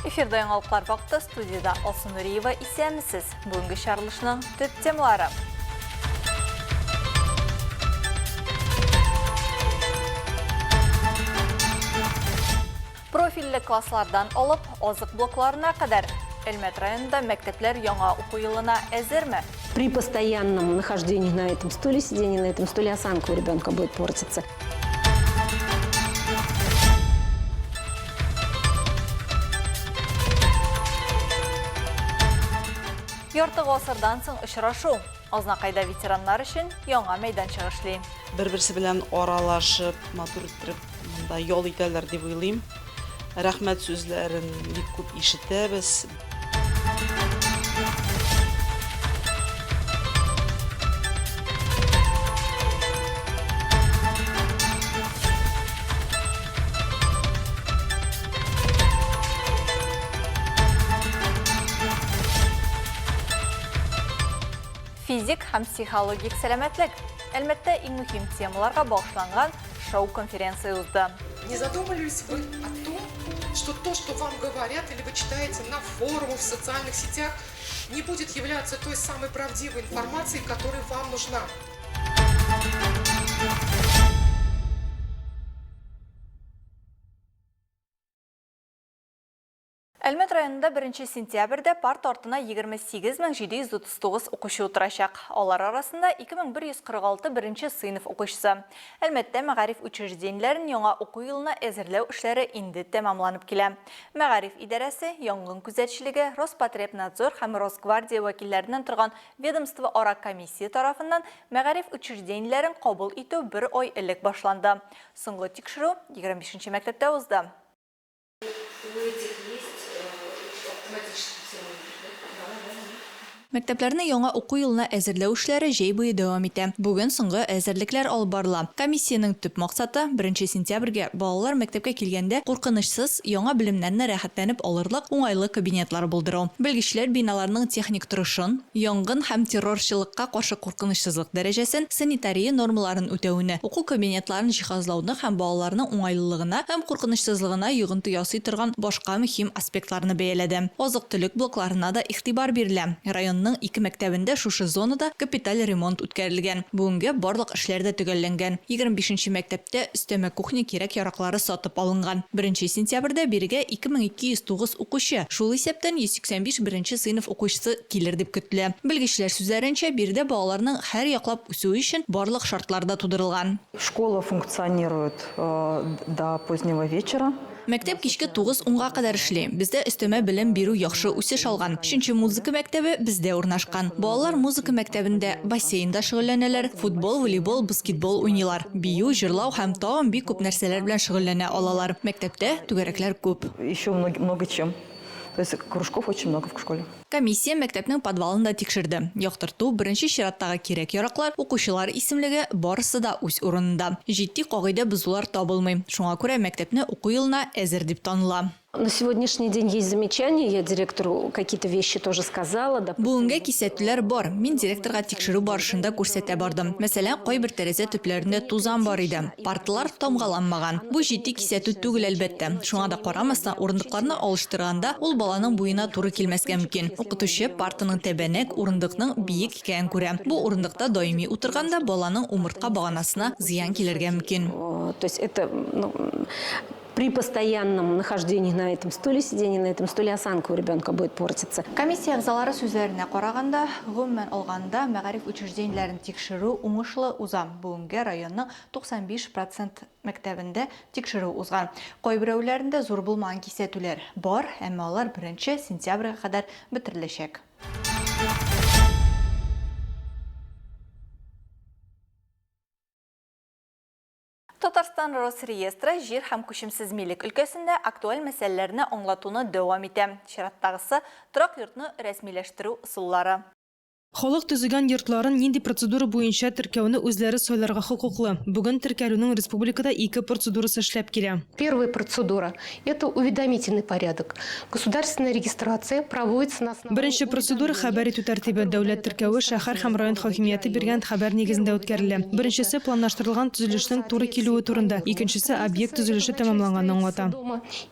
Эфирда яңалыклар вакыты студиядә Алсу Нуриева исәнмесез. Бүгенге чыгарылышның төп темалары. Профильле класслардан алып, азык блокларына кадәр. Әлмәт районында мәктәпләр яңа уку елына әзерме? При постоянном нахождении на этом стуле, сидении на этом стуле, осанка у ребенка будет портиться. Ярты гасырдан соң очрашу. Азнакайда ветераннар өчен яңа мәйданчык эшли. Бер-берсе белән аралашып, матур иттереп монда ял итәләр дип уйлыйм. Рәхмәт сүзләрен бик күп ишетәбез. Физик һәм психологик сәламәтлек. Әлмәттә иң мөһим темаларга багышланган шоу-конференция узды. Не задумывались вы о том, что то, что вам говорят или вы читаете на форумах, в социальных сетях, не будет являться той самой правдивой информацией, которая вам нужна? Әлмәт районында беренче сентябрьдә парта артына 28739 укучы утырачак. Алар арасында 2146 беренче сыйныф укучысы. Әлмәттә мәгариф учреждениеләрен яңа уку елына әзерләү эшләре инде тәмамланып килә. Мәгариф идарәсе, янгын күзәтчелеге, Роспотребнадзор һәм Росгвардия вәкилләреннән торган ведомствоара комиссия тарафыннан мәгариф учреждениеләрен кабул итү бер ай элек башланды. Соңгы тикшерү 25 нче мәктәптә узды. Мәктәпләрне яңа уку елына әзерләү эшләре җәй буе дәвам итә. Бүген соңгы әзерлекләр алып барыла. Комиссиянең төп максаты, беренче сентябрьгә балалар мәктәпкә килгәндә куркынычсыз, яңа белемнәрне рәхәтләнеп алырлык уңайлы кабинетлар булдыру. Белгечләр биналарның техник торышын, янгын һәм террорчылыкка каршы куркынычсызлык дәрәҗәсен, санитария нормаларын үтәүне, уку кабинетларын җиһазлауны һәм балаларның уңайлылыгына һәм куркынычсызлыгына йогынты ясый торган башка мөһим аспектларны бәяләде. Азык-төлек блокларына да игътибар бирелә. Районның ике мәктәбендә шушы зонада капиталь ремонт үткәрелгән. Бүгенгә барлык эшләр дә төгәлләнгән. 25 нче мәктәптә өстәмә кухня кирәк-яраклары сатып алынган. Беренче сентябрьдә бирегә 2209 укучы, шул исәптән 185 беренче сыйныф укучысы килер дип көтелә. Белгечләр сүзләренчә, биредә балаларның һәрьяклап үсүе өчен барлык шартлар да тудырылган. Школа функционирует до позднего вечера. Мәктәп кичке тугыз-унга кадәр эшли. Бездә өстәмә белем бирү яхшы үсеш алган. Өченче музыка мәктәбе бездә урнашкан. Балалар музыка мәктәбендә, бассейнда шөгыльләнәләр, футбол, волейбол, баскетбол уйныйлар, бию, җырлау һәм тагын бик күп нәрсәләр белән шөгыльләнә алалар. Мәктәптә түгәрәкләр күп. Еще много чем. То есть кружков очень много в школе. Комиссия мәктәпнең подвалын да тикшерде. Яктырту, беренче чираттагы кирәк-яраклар, укучылар исемлеге, барысы да үз урынында. Җитди кагыйдә бозулар табылмый. Шуңа күрә мәктәпне уку елына әзер дип таныла. На сегодняшний день есть замечания, я директору какие-то вещи тоже сказала. Бүгенгә кисәтүләр бар, мин директорга тикшерү барышында күрсәтә бардым. Мәсәлән, кайбер тәрәзә төпләрендә тузан бар иде. Парталар тамгаланмаган. Бу җитди кисәтү түгел, әлбәттә. Шуңа да карамастан, урындыкларны алыштырганда, ул баланың буена туры килмәскә мөмкин. Укытучы партаның тәбәнәк, урындыкның биек икәнен күрә. Бу урындыкта даими утырганда, баланың умыртка баганасына зыян килергә мөмкин. То есть это, ну, при постоянном нахождении на этом стуле, сидении на этом стуле осанка у ребенка будет портиться. Комиссия әгъзалары сүзләренә караганда, гомумән алганда, мәгариф учреждениеләрен тикшерү уңышлы уза. Бүгенгә районның 95 процент мәктәбендә тикшерү узган. Кайберәүләрендә зур булмаган кисәтүләр бар, әмма алар беренче сентябрьгә кадәр бетереләчәк. Татарстан Росреестры җир һәм күчемсез милек өлкәсендә актуаль мәсьәләләрне аңлатуны дәвам итә. Чираттагысы, торак йортны рәсмиләштерү ысуллары. Халык төзегән йортларын нинди процедура буенча теркәүне үзләре сайларга хокуклы. Бүген теркәлүнең республикада ике процедурасы эшләп килә. Первая процедура, это уведомительный порядок. Государственная регистрация проводится на основании Беренче процедура, хәбәр итү тәртибе. Дәүләт теркәве шәһәр һәм район хакимияте биргән хәбәр нигезендә үткәрелә. Беренчесе, планлаштырылган төзелешнең туры килүе турында, икенчесе объект төзелеше тәмамланганны аңлата.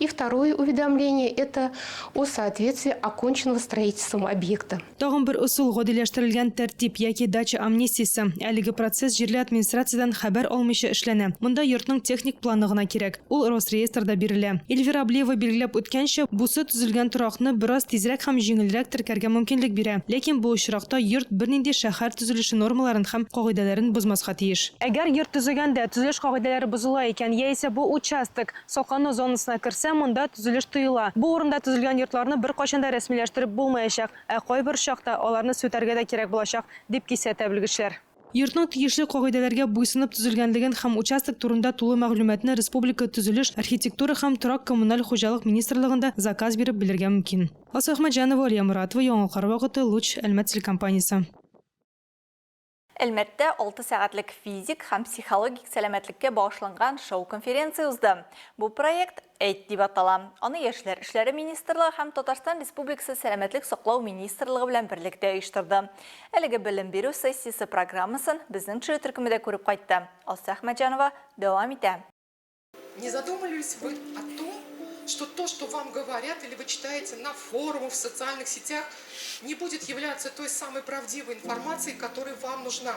И второе уведомление, это о соответствии оконченного строительством объекта. Тагын бер ысул, гадиләштерелгән тәртип яки дача амнистиясе. Әлеге процесс җирле администрациядән хәбәр алмыйча эшләнә. Монда йортның техник планы гына кирәк. Ул Росреестрда бирелә. Эльвира Аблиева билгеләп үткәнчә, бусы төзелгән торакны бераз тизрәк һәм җиңелрәк теркәргә мөмкинлек бирә. Ләкин бу очракта йорт бернинди шәһәр төзелеше нормаларын һәм кагыйдәләрен бозмаска тиеш. Әгәр йорт төзегәндә төзелеш кагыйдәләре бозыла икән, яисә бу участок Саклану зонасына керсә, монда төзелеш тыела. Бу урында төзелгән йортларны беркайчан да рәсмиләштереп булмаячак, ә кайбер чакта аларны сүтәргә дә кирәк булачак, дип кисәтә белгечләр. Йортның тиешле кагыйдәләргә буйсынып төзелгәнлеген һәм участок турында тулы мәгълүматны республика Төзелеш, архитектура һәм торак-коммуналь хуҗалык министрлыгында заказ биреп белергә мөмкин. Алсу Әхмәтҗанова, Алия Моратова, Яңалкар вакыты, Луч, Әлмәт телекомпаниясе. Әлмәттә алты сәгатьлек физик һәм психологик сәламәтлеккә багышланган шоу-конференция узды. Бу проект Әйт дип атала. Аны Яшьләр эшләре министрлыгы һәм Татарстан Республикасы Сәламәтлек саклау министрлыгы белән берлектә оештырды. Әлеге белем бирү сессиясе программасын безнең төшерү төркеме дә күреп кайтты. Алсу Әхмәтҗанова дәвам итә. Не задумывались вы о том, что то, что вам говорят или вы читаете на форумах, в социальных сетях, не будет являться той самой правдивой информацией, которая вам нужна?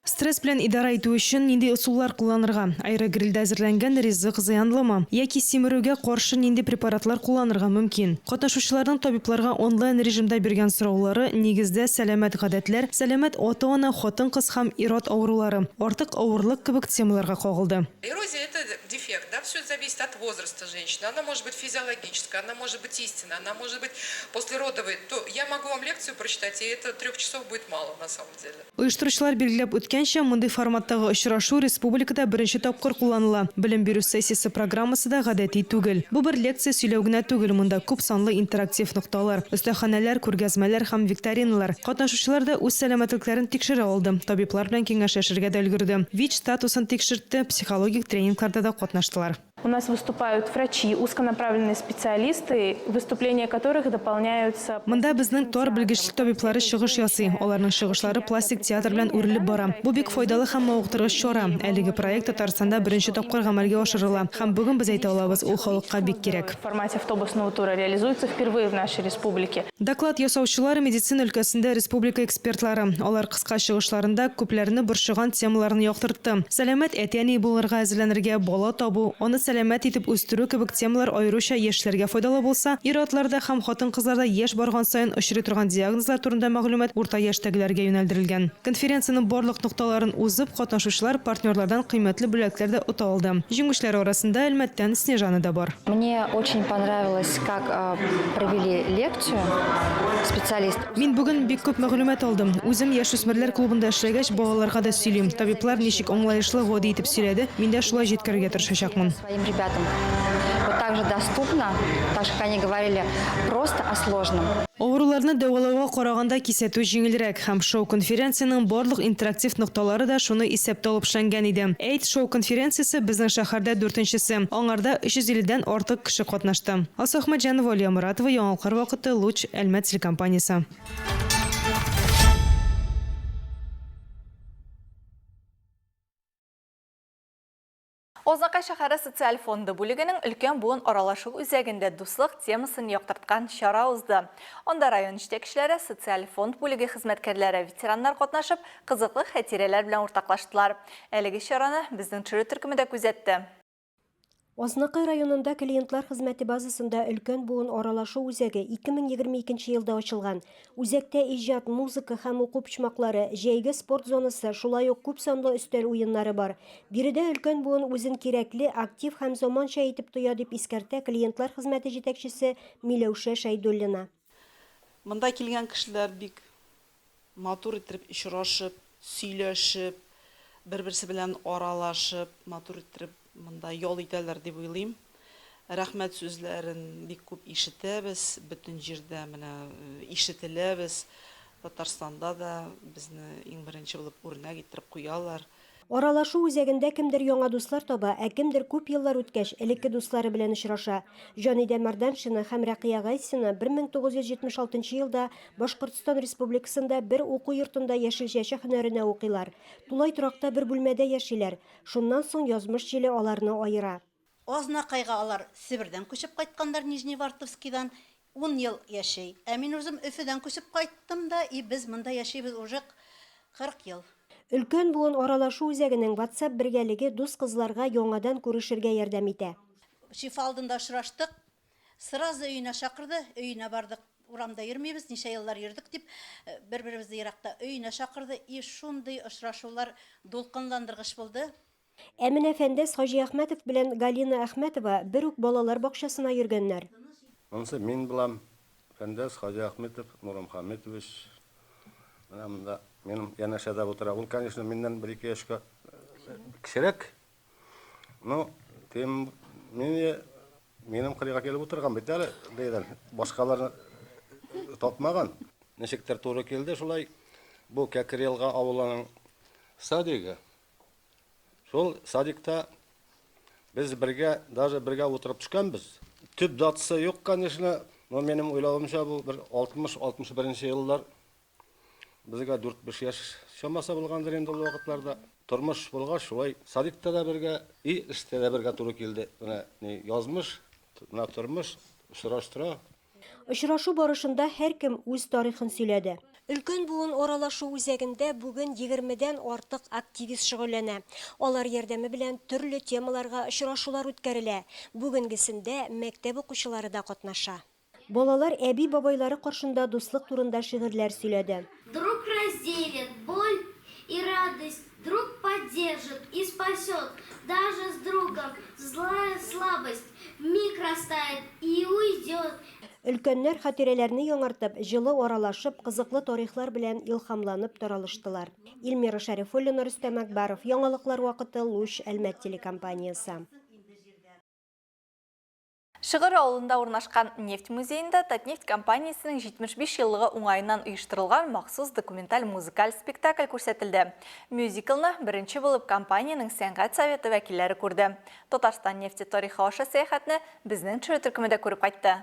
Стресс белән идарә итү өчен нинди ысуллар кулланырга? Аэрогрильдә әзерләнгән ризык зыянлымы? Яки симерүгә каршы нинди препаратлар кулланырга мөмкин? Катнашучыларның табибларга онлайн режимда биргән сораулары, нигездә, сәламәт гадәтләр, сәламәт ата-ана, хатын-кыз һәм ир-ат авырулары, артык авырлык кебек темаларга кагылды. Эрозия – это дефект, да, все зависит от возраста женщины. Она может быть физиологическая, она может быть истинная, она может быть послеродовой. То я могу вам лекцию прочитать, и это трех часов будет мало на самом деле. Оештыручылар билгеләп үткәнчә, мондый форматтагы очрашу республикада беренче тапкыр кулланыла. Белем бирү сессиясе программасы да гадәти түгел. Бу бер лекция сөйләү генә түгел, монда күп санлы интерактив нокталар, остаханәләр, күргәзмәләр һәм викториналар. Катнашучылар да үз сәламәтлекләрен тикшерә алды, табиблар белән киңәшләшергә дә өлгерде. ВИЧ статусын тикшертте, психологик тренингларда да катнаштылар. У нас выступают врачи, узконаправленные специалисты, выступления которых дополняются. Монда безнең тар белгечлек табиблары чыгыш ясый. Аларның чыгышлары пластик театр белән үрелеп бара. Бу бик файдалы һәм мавыктыргыч чара. Әлеге проект Татарстанда беренче тапкыр гамәлгә ашырыла. Һәм бүген без әйтә алабыз, ул халыкка бик кирәк. В формате автобусного тура реализуется впервые в нашей республике. Доклад ясаучылар, медицина өлкәсендә республика экспертлары. Алар кыска чыгышларында күпләрне борчыган темаларны яктыртты. Сәламәт әти-әни булырга әзерләнергә, бала табу, аны сәламәт итеп үстерү кебек темалар аеруча яшьләргә файдалы булса, ир-атларда һәм хатын-кызларда яшь барган саен очрый торган диагнозлар турында мәгълүмат урта яшьтәгеләргә юнәлдерелгән. Конференциянең барлык нокталарын узып, катнашучылар партнерлардан кыйммәтле бүләкләр дә ота алды. Җиңүчеләр арасында Әлмәттән Снежана да бар. Мне очень понравилось, как провели лекцию специалист. Мин бүген бик күп мәгълүмат алдым. Үзем яшүсмерләр клубында эшләгәч, балаларга да сөйлим. Табиблар ничек аңлаешлы, гади итеп сөйләде, мин дә шулай җиткерергә тырышачакмын. Своим ребятам. Вот так же доступно, так же, как они говорили, просто о сложном. Авыруларны дәвалауга караганда кисәтү җиңелрәк һәм шоу-конференциянең барлык интерактив нокталары да шуны исәптә алып эшләнгән иде. Әйт шоу-конференциясе безнең шәһәрдә дүртенчесе. Аңарда 350 дән артык кеше катнашты. Алсу Әхмәтҗанова, Алия Моратова, Яңалкар вакыты, Луч, Әлмәт телекомпаниясе. Азнакай шәһәре социаль фонды бүлегенең өлкән буын аралашу үзәгендә дуслык темасын яктырткан чара узды. Анда район җитәкчеләре, социаль фонд бүлеге хезмәткәрләре, ветераннар катнашып, кызыклы хатирәләр белән уртаклаштылар. Әлеге чараны безнең төшерү төркеме дә күзәтте. Азнакай районында клиентлар хезмәте базасында өлкән буын аралашу үзәге 2022 елда ачылган. Үзәктә иҗат, музыка һәм уку почмаклары, җәйге спорт зонасы, шулай ук күп санлы өстәл уеннары бар. Биредә өлкән буын үзен кирәкле, актив һәм заманча итеп тоя, дип искәртә клиентлар хезмәте җитәкчесе Миләүшә Шәйдуллина. Монда килгән кешеләр бик матур иттереп очрашып, сөйләшеп, бер-берсе белән аралашып, матур иттереп монда ял итәләр дип уйлыйм. Рәхмәт сүзләрен бик күп ишетәбез, бөтен җирдә менә ишетеләбез. Татарстанда да безне иң беренче булып үрнәк иттереп куялар. Аралашу үзәгендә кемдер яңа дуслар таба, ә кемдер күп еллар үткәч, элекке дуслары белән очраша. Җанидә Мәрданшина һәм Рәкыя Гайсина 1976 елда Башкортстан Республикасында бер уку йортында яшелчәче һөнәренә укыйлар. Тулай торакта бер бүлмәдә яшиләр. Шуннан соң язмыш җиле аларны аера. Азнакайга алар Себердән күчеп кайтканнар, Нижневартовскийдан. Ун ел яши. Ә мин үзем Өфедән күчеп кайттым да, и без монда яшибез уже 40 ел. Өлкән буын аралашу үзәгенең WhatsApp бергәлеге дус кызларга яңадан күрешергә ярдәм итә. Шифа алдында очраштык. Сразу өенә чакырды, өенә бардык. Урамда йөрмибез, ничә еллар йөрдек дип, бер-беребезне еракта өенә чакырды. И шундый очрашулар дулкынландыргыч булды. Ә менә Фәндәс Хаҗиәхмәтов белән Галина Әхмәтова бер үк балалар бакчасына йөргәннәр. Монысы мин булам, Фәндәс Хаҗиәхметов Нурмөхәммәтович. Менә монда минем янәшәдә утыра. Ул, конечно, миннән бер-ике яшькә кечерәк. Но, тем менее, минем кырыйга килеп утырган бит әле, дидем. Башкаларны тапмаган. Ничектер туры килде шулай. Бу Кәкре-Елга авылының садигы. Шул садикта без бергә, даже бергә утырып төшкәнбез. Төп датасы юк, конечно, но минем уйлавымча бу бер 60-61 еллар. Безгә 4-5 яшь чамасы булгандыр инде ул вакытларда. Тормыш булгач, шулай садикта да бергә, и эштә дә бергә туры килде. Менә ни язмыш, менә тормыш очраштыра. Очрашу барышында һәркем үз тарихын сөйләде. Өлкән буын аралашу үзәгендә бүген егермедән артык активист шөгыльләнә. Алар ярдәме белән төрле темаларга очрашулар үткәрелә. Бүгенгесендә мәктәп укучылары да катнаша. Балалар әби-бабайлары каршында дуслык турында шигырьләр сөйләде. Друг разделит боль и радость, друг поддержит и спасет, даже с другом злая слабость вмиг растает и уйдет. Өлкәннәр хатирәләрне яңартып, җылы аралашып, кызыклы тарихлар белән илһамланып таралыштылар. Илмира Шәрифуллина, Рөстәм Әкбаров, Яңалыклар вакыты, Луч, Әлмәт телекомпаниясе. Шыгыр авылында урнашкан нефть музеенда Татнефть компаниясенең 75 еллыгы уңаеннан оештырылган махсус документаль музыкаль спектакль күрсәтелде. Мюзиклны беренче булып компаниянең сәнгать советы вәкилләре күрде. Татарстан нефте тарихы аша сәяхәтне безнең төшерү төркеме дә күреп кайтты.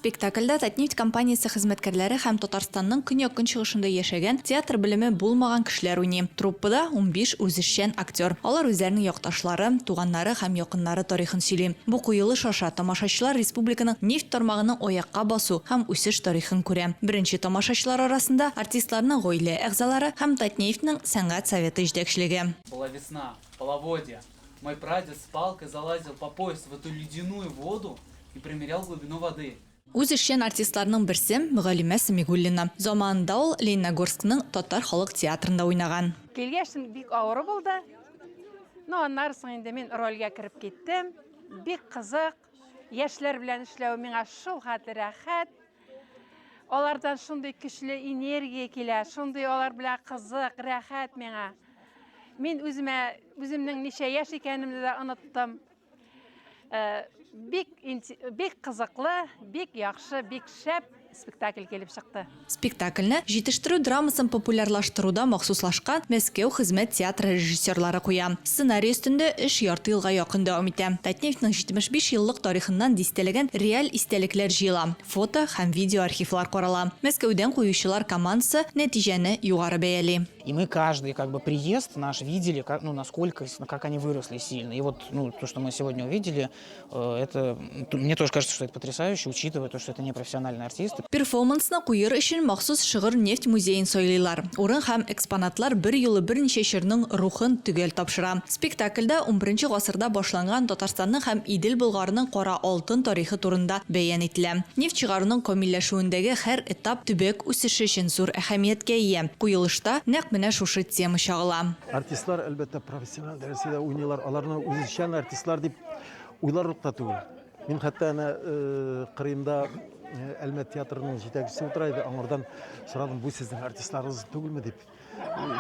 Спектакльдә Татнефть компаниясе хезмәткәрләре һәм Татарстанның көньяк-көнчыгышында яшәгән театр белеме булмаган кешеләр уйный. Труппада, 15 үзешчән актер. Алар үзләренең якташлары, туганнары һәм якыннары тарихын сөйли. Бу куелыш аша тамашачылар республиканың нефть тармагының аякка басу һәм үсеш тарихын күрә. Беренче тамашачылар арасында, артистларның гаилә әгъзалары һәм Татнефть нең сәнгать советы җитәкчелеге. Была весна, половодье. Мой прадед с палкой залазил по пояс в эту ледяную воду и примерял глубину воды. Үзешчән артистларның берсе, Мөгаллимә Сәмигуллина. Заманында ул Лениногорскның татар халык театрында уйнаган. Килгәчтен бик авыр булды. Ну, аннары соң инде мин рольгә кереп киттем. Бик кызык. Яшьләр белән эшләү миңа шул хәтле рәхәт. Алардан шундый көчле энергия килә, шундый алар белән кызык, рәхәт миңа. Мин үземә, үземнең ничә яшь икәнемне дә оныттым. Э, бик, бик кызыклы, бик яхшы, бик шәп спектакль килеп чыкты. Спектакльне җитештерү драмасын популярлаштыруда махсуслашкан Мәскәү хезмәт театры режиссерлары куя. Сценарий өстендә эш ярты елга якын дәвам итә. Татнефтьнең 75 еллык тарихыннан дистәләгән реаль истәлекләр җыела, фото һәм видеоархивлар карала. Мәскәүдән куючылар командасы нәтиҗәне югары бәяли. И мы каждый как бы приезд наш видели, как, ну, насколько, как они выросли сильно. И вот ну, то, что мы сегодня увидели, э, это, мне тоже кажется, что это потрясающе, учитывая то, что это не профессиональные артисты. Перформансны куер өчен махсус Шыгыр нефть музеен сайлыйлар. Урын һәм экспонатлар берьюлы берничә чорның рухын төгәл тапшыра. Спектакльдә унберенче гасырда башланган Татарстанның һәм Идел Болгарының кара алтын тарихы турында бәян ителә. Нефть чыгаруның камилләшүендәге һәр этап төбәк үсеше өчен зур әһәмияткә ия. Куелышта нәкъ менә шушы тема чагыла. Артистлар, әлбәттә, профессиональ дәрәҗәдә уйныйлар. Аларны үзешчән артистлар дип уйларлык та түгел. Мин хәтта әнә кырыемда Әлмәт театрының җитәкчесе утыра иде, аңардан сорадым, бу сезнең артистларыгыз түгелме дип.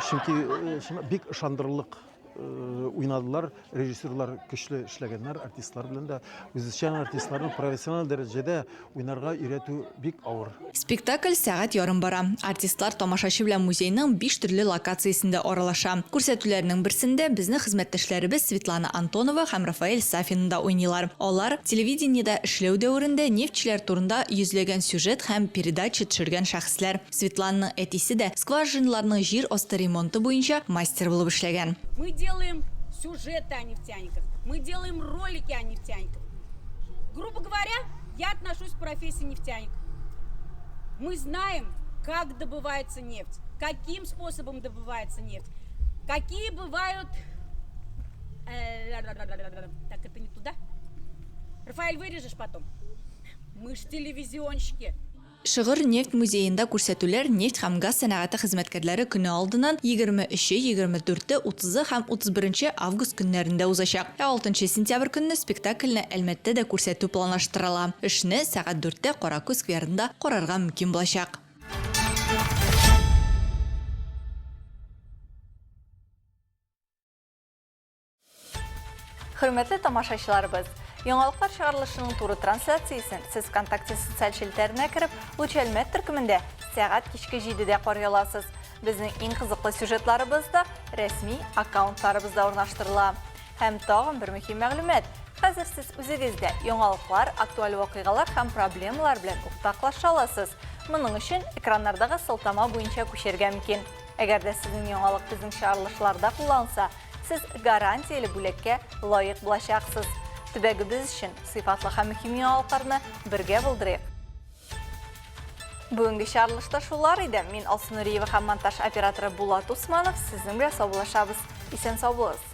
Чөнки бик ышандырырлык. уйнадылар, режиссерлар көчле эшләгәннәр, артистлар белән дә. Үзешчән артистларны профессиональ дәрәҗәдә уйнарга өйрәтү бик авыр. Спектакль сәгать ярым бара. Артистлар тамашачы белән музейның биш төрле локациясендә аралаша. Күрсәтүләрнең берсендә безнең хезмәттәшләребез Светлана Антонова һәм Рафаэль Сафин да уйныйлар. Алар, телевидениедә эшләү дәверендә нефтьчеләр турында йөзләгән сюжет һәм передача төшергән шәхесләр. Светлананың әтисе дә скважиналарның җир асты ремонты буенча мастер булып эшләгән. Мы делаем сюжеты о нефтяниках, мы делаем ролики о нефтяниках. Грубо говоря, я отношусь к профессии нефтяник. Мы знаем, как добывается нефть, каким способом добывается нефть, какие бывают... Э, так, это не туда. Рафаэль, вырежешь потом. Мы ж телевизионщики. Шыгыр нефть музеенда күрсәтүләр нефть һәм газ сәнәгате хезмәткәрләре көне алдыннан 23-е, 24-е, 30-ы һәм 31 август көннәрендә узачак. Ә 6 сентябрь көнне спектакльне Әлмәттә дә күрсәтү планлаштырыла. Эшне сәгать дүрттә Каракүз скверында карарга мөмкин булачак. Хөрмәтле тамашачыларыбыз, яңалыклар чыгарылышының туры трансляциясен сез ВКонтакте социаль челтәренә кереп, Луч Әлмәт төркемендә сәгать кичке 7-дә карый аласыз. Безнең иң кызыклы сюжетларыбыз да рәсми аккаунтларыбызда урнаштырыла. Һәм тагын бер мөһим мәгълүмат. Хәзер сез үзегез дә яңалыклар, актуаль вакыйгалар һәм проблемалар белән уртаклаша аласыз. Моның өчен экраннардагы сылтама буенча күчәргә мөмкин. Әгәр дә сезнең яңалык безнең чыгарылышларда кулланылса, Сез гарантияле бүләккә лаек булачаксыз. Төбәгебез өчен сыйфатлы һәм мөһим яңалыкларны бергә булдырыйк. Бүгенге чыгарылышта шулар иде. Мин Алсу Нуриева һәм монтаж операторы Булат Усманов сезнең белән саубуллашабыз. Исән-сау булыгыз.